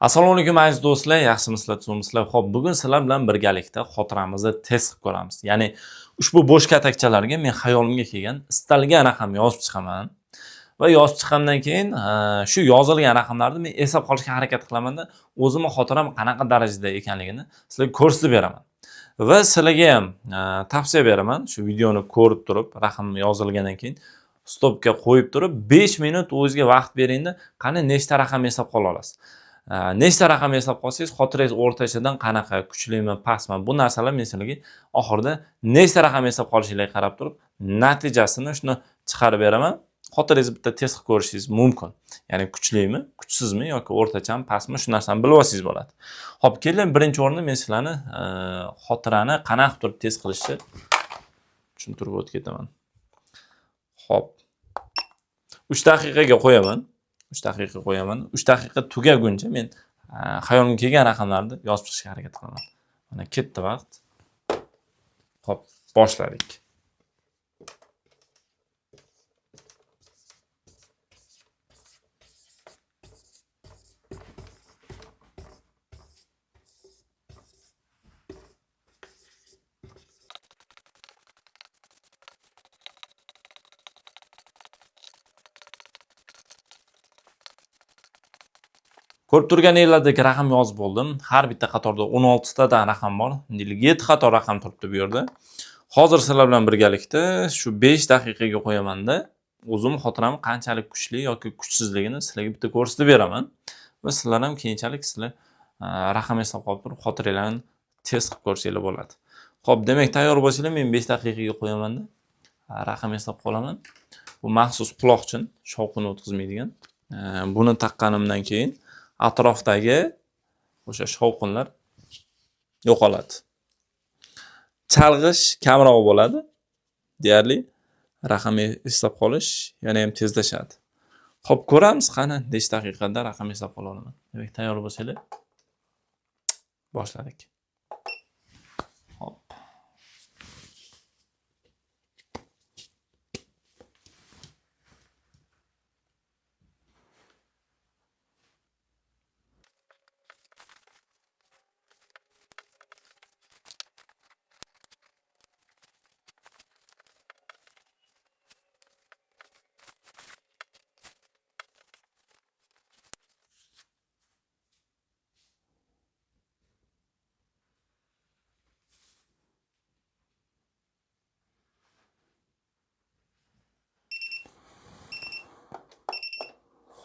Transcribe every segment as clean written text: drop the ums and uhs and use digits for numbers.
Assalomu alaykum aziz do'stlar, yaxshimisizlar, tuzukmisizlar? Xo'p, bugun sizlar bilan birgalikda xotiramizni test qilib ko'ramiz. Ya'ni ushbu bo'sh katakchalarga men xayolimga kelgan istalgan raqamni yozib chiqaman va yozib chiqqandan keyin shu yozilgan raqamlarni men eslab qolishga harakat qilamanda, o'zimni xotiram qanaqa darajada ekanligini sizlarga ko'rsatib beraman. Va sizlarga ham tavsiya beraman, shu videoni ko'rib turib, raqam yozilgandan keyin stopga qo'yib turib 5 minut o'zingizga vaqt beringda, qani nechta raqam eslab qola olasiz. Nechta raqam eslab qolsangiz, xotirangiz o'rtachadan qanaqa, kuchlimi, pastmi, bu narsalar men sizlarga oxirida nechta raqam eslab qolishinglarga qarab turib, natijasini shuni chiqarib beraman. Xotirangizni bitta test qilib ko'rishingiz mumkin. Ya'ni kuchlimi, kuchsizmi yoki o'rtachami, pastmi, shu narsani bilib olsangiz bo'ladi. Xo'p, keling, birinchi o'rinda men sizlarni xotirani qanaqa turib test qilishni tushuntirib o'tib ketaman. Xo'p. 3 daqiqaga qo'yaman. 3 daqiqa qo'yaman. 3 daqiqa tugaguncha men xayolimga kelgan raqamlarni yozib chiqishga harakat qilaman. Mana ketdi vaqt. Xo'p, boshladik. Ko'rib turganinglardek raqam yozib bo'ldim. Har bitta qatorda 16 tadan raqam bor. Deylik, 7 qator raqam turibdi bu yerda. Hozir sizlar bilan birgalikda shu 5 daqiqaga qo'yamanda, o'zim xotiram qanchalik kuchli yoki kuchsizligini sizlarga bitta ko'rsatib beraman. Va sizlar ham keyinchalik sizlar raqam eslab qolib turib, xotiranglarni test qilib ko'rsanglar bo'ladi. Xo'p, demak, tayyor bo'lsanglar, men 5 daqiqaga qo'yamanda, raqam eslab qolaman. Bu maxsus quloqchin, shovqin o'tkazmaydigan. Buni taqqanimdan keyin atrofdagi o'sha shovqinlar yo'qoladi. Chalg'ish kamroq bo'ladi. Deyarli raqam eslab qolish yana ham tezlashadi. Xo'p, ko'ramiz qani 5 daqiqada raqam eslab qola olaman. Demak, tayyor bo'lsanglar, boshladik. Xo'p.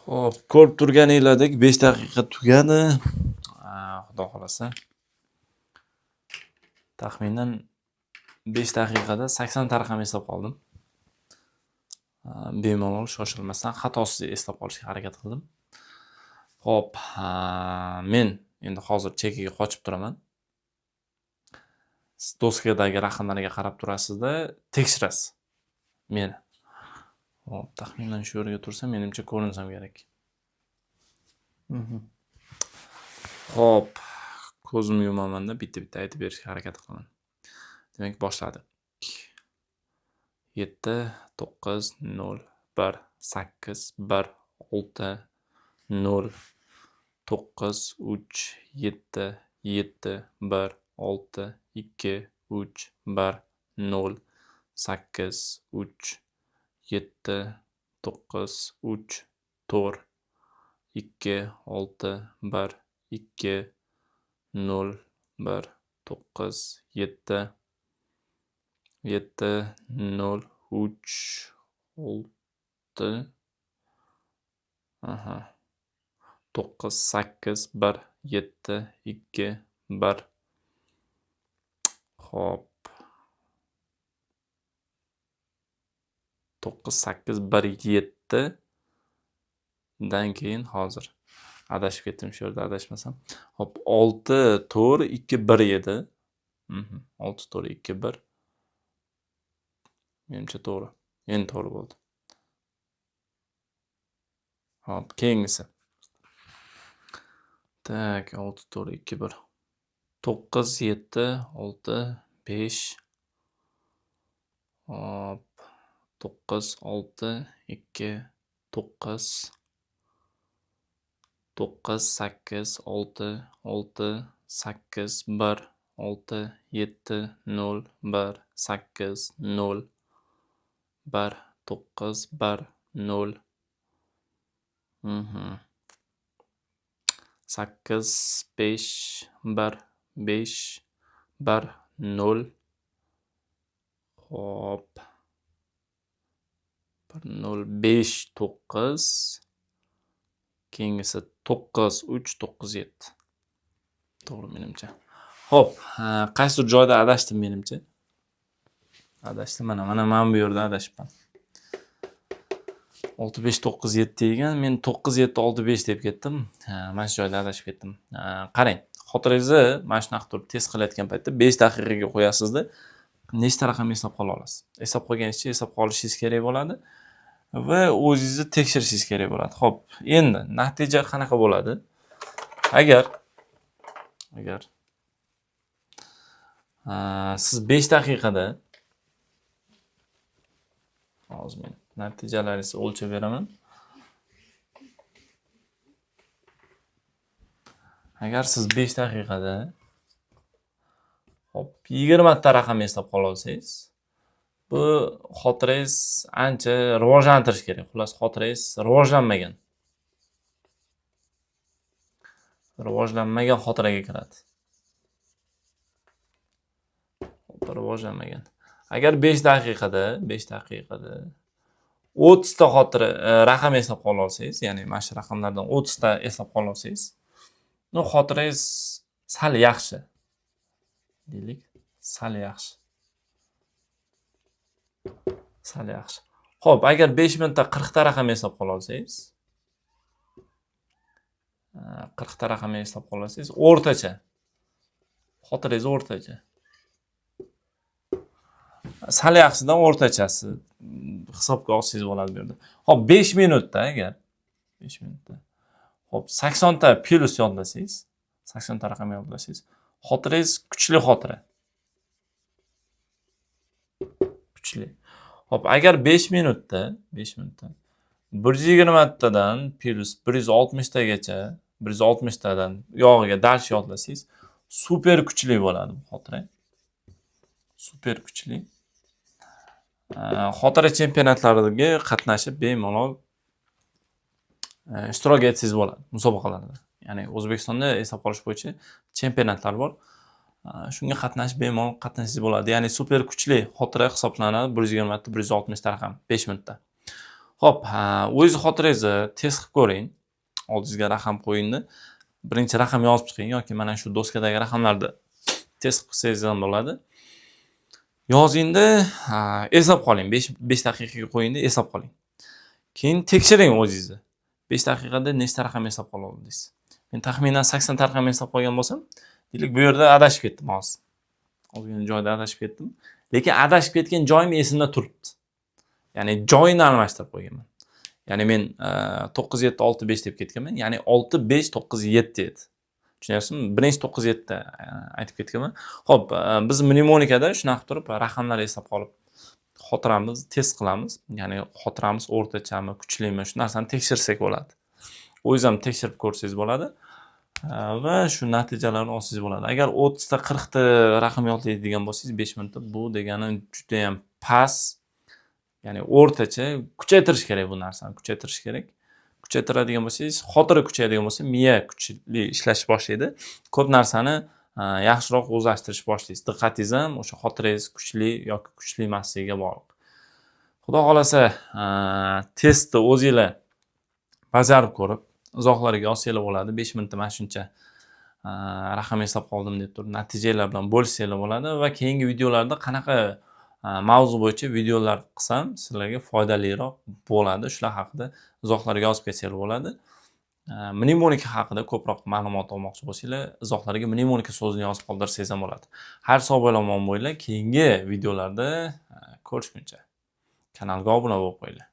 Xo'p, ko'rib turganinglardek 5 daqiqa tugadi. Xudo xolasa. Taxminan 5 daqiqada 80 ta raqam eslab qoldim. Bemalol shoshilmasdan xatosiz eslab qolishga harakat qildim. Xo'p, men endi hozir chekiga qochib turaman. Siz doskadagi raqamlarga qarab turasizda, tekshirasiz meni. Xo'p, taxminan shu yerga tursam, menimcha ko'rinsam kerak. Xo'p, ko'zimni yumamanda bitta-bitta aytib berishga harakat qilaman. Demak, boshladik. 7 9 0 1 8 1 6 0 9 3 7 7 1 6 2 3 1 0 8 3 7 9 3 4 2 6 1 2 0 1 9 7 7 0 3 6 9 8 1 7 2 1. Xo'p. 9 8 1 7 dan keyin hozir adashib ketdim shu yerda, adashmasam. Xo'p, 6 4 2 1 edi. 6 4 2 1. Menimcha to'g'ri. Endi to'g'ri bo'ldi. Xo'p, keyingisi. Tak, 6 4 2 1. 9 7 6 5. Xo'p, 9 6 2 9. 9, 8, 6, 6, 8, 1, 6, 7, 0, 1, 8, 0, 1, 9, 1, 0. 8, 5, 1, 5, 1, 0. Xo'p. 1, 0, 5, 9. Keyingisi 9, 3, 9, 7. To'g'ri menimcha. Xo'p, qaysidir joyda adashdim menimcha. Adashdim, mana bu yerda adashibman. 6, 5, 9, 7 degan, men 9, 7, 6, 5 deb ketdim. Mana shu joyda adashib ketdim. Qarang, xotirangizni mana shunaqa turib test qilayotgan paytda 5 daqiqaga qo'yasizda, nechta raqam eslab qola olasiz. Eslab qolganingizcha eslab qolishingiz kerak bo'ladi va o'zingizni tekshirishingiz kerak bo'ladi. Xo'p, endi natija qanaqa bo'ladi? Agar siz 5 daqiqada, hozir men natijalaringizni o'lchab beraman. Agar siz 5 daqiqada hop 20 ta raqam eslab qola olsangiz, bu xotirangiz ancha rivojlantirish kerak. Xullas, xotirangiz rivojlanmagan. Rivojlanmagan xotiraga kiradi. Rivojlanmagan. Agar 5 daqiqada 30 ta xotira raqam eslab qola olsangiz, ya'ni mana shu raqamlardan 30 ta eslab qola olsangiz, no xotirangiz sal yaxshi. Deylik, sal yaxshi. Sal yaxshi. Xo'p, agar 5 minutda 40 ta raqam eslab qola olsangiz, 40 ta raqam eslab qola olsangiz, o'rtacha. Xotirangiz o'rtacha. Sal yaxshidan o'rtachasi hisobga olsangiz bo'ladi bu yerda. Xo'p, 5 minutda agar 5 minutda. Xo'p, 80 ta plus yodlasangiz, 80 ta raqam yodlasangiz, xotirangiz kuchli xotira. Kuchli. Xo'p, agar 5 minutda 120 tadan plus 160 tagacha, 160 tadan yog'iga dars yodlasangiz, super kuchli bo'ladi bu xotira. Super kuchli. Xotira chempionatlariga qatnashib bemalol ishtirok etsangiz bo'ladi musobaqalarda. Ya'ni O'zbekistonda eslab qolish bo'yicha chempionatlar bor. Shunga qatnashib bemalol qatnashsangiz bo'ladi. Ya'ni super kuchli xotira hisoblanadi 120 ta 160 ta raqam 5 minutda. Xo'p, o'zingiz xotirangizni test qilib ko'ring. Oldingizga raqam qo'yingda, birinchi raqam yozib chiqing yoki mana shu doskadagi raqamlarni test qilsangiz ham bo'ladi. Yozingda, eslab qoling. 5 daqiqaga qo'yingda eslab qoling. Keyin tekshiring o'zingizni. 5 daqiqada nechta raqam eslab qola oldingiz? Men taxminan 80 ta raqam eslab qolgan bo'lsam, deylik bu yerda adashib ketdim hozir. Ozgina joyda adashib ketdim. Lekin adashib ketgan joyim esimda turibdi. Ya'ni joyini almashtirib qo'yganman. Ya'ni men 9 7 6 5 deb ketganman. Ya'ni 6 5 9 7 edi. Tushunyapsizmi? Birinchi 9 7 ta aytib ketganman. Xo'p, biz mnemonikada shunaqa turib raqamlar eslab qolib xotiramizni test qilamiz. Ya'ni xotiramiz o'rtachami, kuchlimi, shu narsani tekshirsak bo'ladi. O'zingiz ham tekshirib ko'rsangiz bo'ladi va shu natijalarni olsangiz bo'ladi. Agar 30 ta 40 ta raqam yodlaydigan bo'lsangiz 5 minutda, bu degani juda ham past. Ya'ni o'rtacha kuchaytirish kerak bu narsani, kuchaytirish kerak. Kuchaytiradigan bo'lsangiz, xotira kuchayadigan bo'lsa, miya kuchli ishlash boshlaydi. Ko'p narsani yaxshiroq o'zlashtirish boshlaysiz. Diqqatingiz ham o'sha xotirangiz kuchli yoki kuchli emasligiga bog'liq. Xudo xolasa, testni o'zinglar bajarib ko'rib, izohlarga yozsanglar bo'ladi. 5 minutda mana shuncha raqam eslab qoldim deb turib, natijalar bilan bo'lishsanglar bo'ladi va keyingi videolarda qanaqa mavzu bo'yicha videolar qilsam sizlarga foydaliroq bo'ladi. Shular haqida izohlarga yozib ketsanglar bo'ladi. Mnemonika haqida ko'proq ma'lumot olmoqchi bo'lsanglar, izohlarga mnemonika so'zini yozib qoldirsangiz ham bo'ladi. Har sog' omon bo'linglar. Keyingi videolarda ko'rishguncha kanalga obuna bo'lib qo'yinglar.